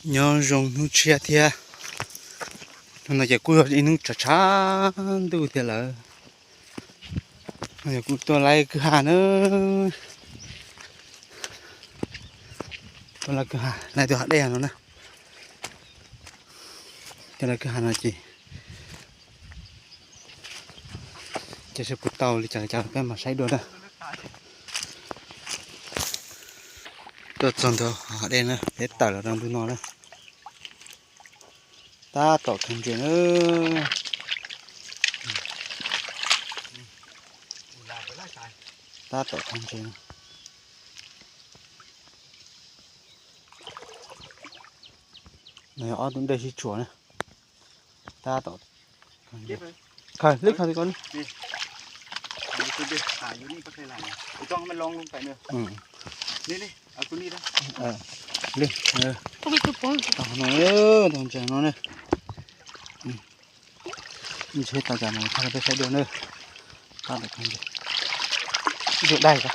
Nyob zoo hnub tshiab thiab. Hnub no ces kuj yog ib hnub tshav tshav ntuj thiab lawm. Kuj tuaj laij kwj ha na. Tuaj laij kwj ha, laij tuaj hav dej no na. Tuaj laij kwj ha no ces ces seb puas tau li cas li cas peb mam saib dua na. Tuaj txog ntua hav dej na, peb tawm los rau ntug no na. Tab tom khaws ntses na. Tab tom khaws ntses. No yog ob tug dej sib tshuam na. Tab tom khaws, lib khaws li ko. Tau no, tau ntses no na. Ntshe tau cas mas thaij rau peb saib dua na. Tab tom khaws ntses. Ib tug dai ko.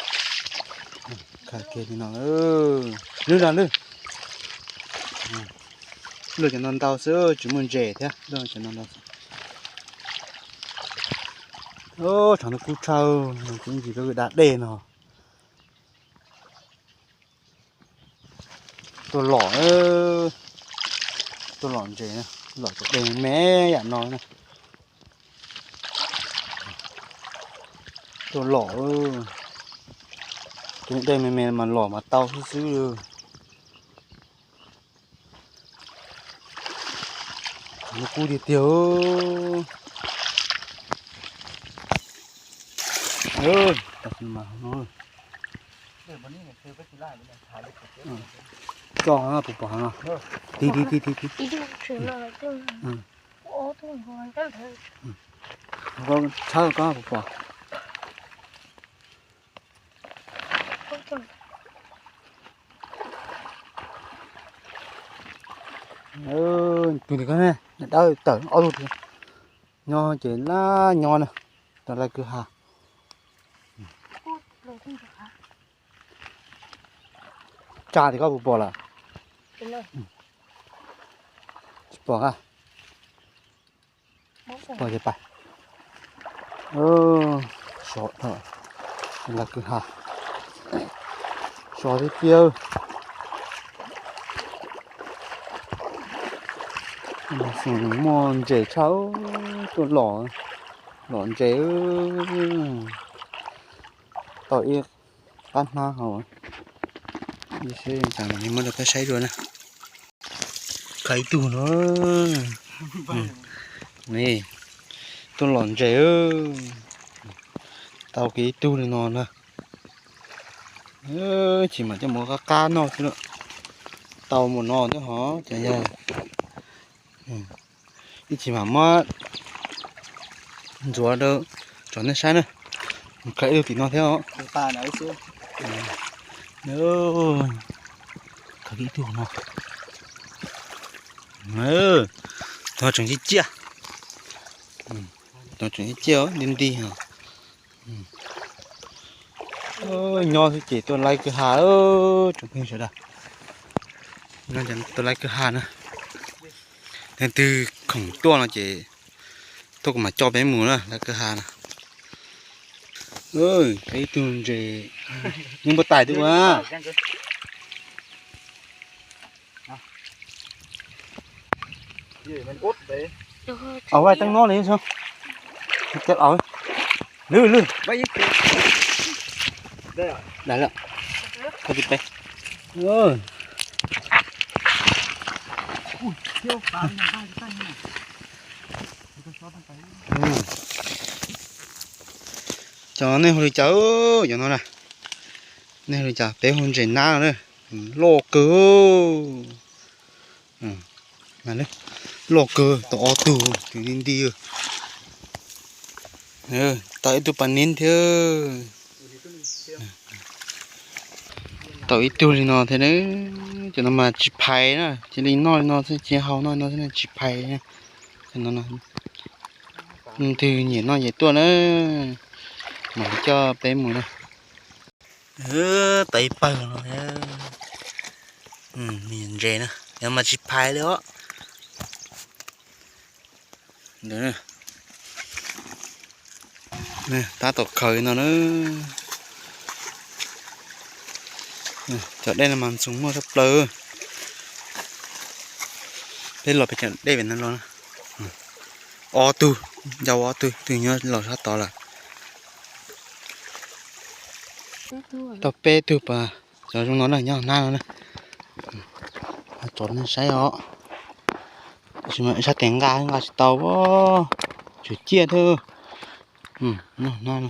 Khaws kiag li no. Lwj los lwj. Lwj cov no ntau xwb, tsis muaj ntses thiab, lwj cov no ntau xwb. Tshav ntuj kub tshaj, ntsis kawg da dej no. Tuaj lom, tuaj lom ntses, lom cov dej me me yam no na. Tuaj lom, tus dej me me mas lom mas tau xwb xwb. Tshav ntuj kub tiag tiag. Tam sim no, tso puas pom no. Tiv tiv tiv tiv tiv. Tshawb ko puas pom. Tus tim ko ne, dawb tawm ob tug. Nyob ces laj nyob na, rau laj kwj ha. Tsa tim ko puas pom lawm? Tsis pom a. Pom ces pais. Sov, laj kwj ha. Sov tiag tiag. Muaj ntses tshaj, tuaj lom, lom ntses. Tau ib qab hnab hauv. Seb cas muab rau peb saib dua na. Khaws ib tug no. Tuaj lom ntses. Tau kiag ib tug li no na. Ib chim mam coj mus qab qab noj xwb na. Tau mus no thiab hov, ces yog ib chim mam muab ntxuav rau tsom nej saib na. Khaws ib tug tim no thiab os. Khaws ib tug no. Tseem ciaj ciaj. Tseem ciaj ciaj, nti nti. Nyob xwb ces tuaj laij kwj ha, tsoom phooj ywg sawv daws. Tuaj laij kwj ha na. Leej twg khoom tuaj no ces tuaj kuv mam coj peb mus na, laij kwj ha na. Ib tug ntses, yeej npua tais twb ua. Au, vaj teeb no li, lwj lwj. Dai lawm. Kho ti peb. Cov nej hu li cas cov no na? Nej hu li cas? Peb hu ntses nab no na. Loj kawg. Loj kawg, tau ob tug, tus nti nti. Tau ib tug pas niv thiab. Tau ib tug li no thiab. Cov no mas tsis phais na, cia li noj li no xwb, cia hau noj li no xwb, tsis phais. Leej twg nyiam noj ces tuaj na, mam coj peb mus na. Tau ib pawg no thiab. Me nyuam ntses na. Yog mas tsis phais li os. Tab tom khaws no na. Cov dej no mas ntxoov muaj tshaj plaws. Peb los pem cov dej pem no los na. Ob tug, ncau ob tug, ib tug nyob los sab tod lawm. Tau peb tug pas cov zoo no na, nyob nab no na. Tso nej saib os. Tab sis mas sab tes nqa nqa tsis tau, tsum ciaj thiab. Nyob nab no.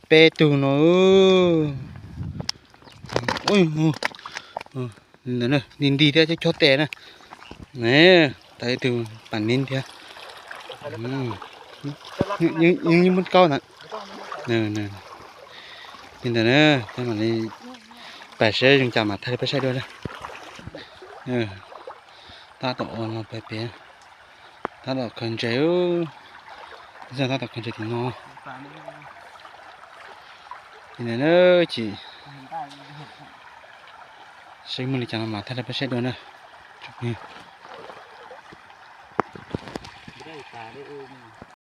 Peb tug no. Ntawm no nti nti thiab, chob chob tes na. Tau ib tug pas niv thiab. Yeej muab kaub ntawd. Li ntawd na, peb mam li pais seb zoo cas mam thaij rau peb saib dua na. Tab tom ua no pem pem, tab tom khaws ntses, tab tom khaws ntses tim no. Li ntawd na, ces seb muaj li cas no mam thaij rau peb saib dua na.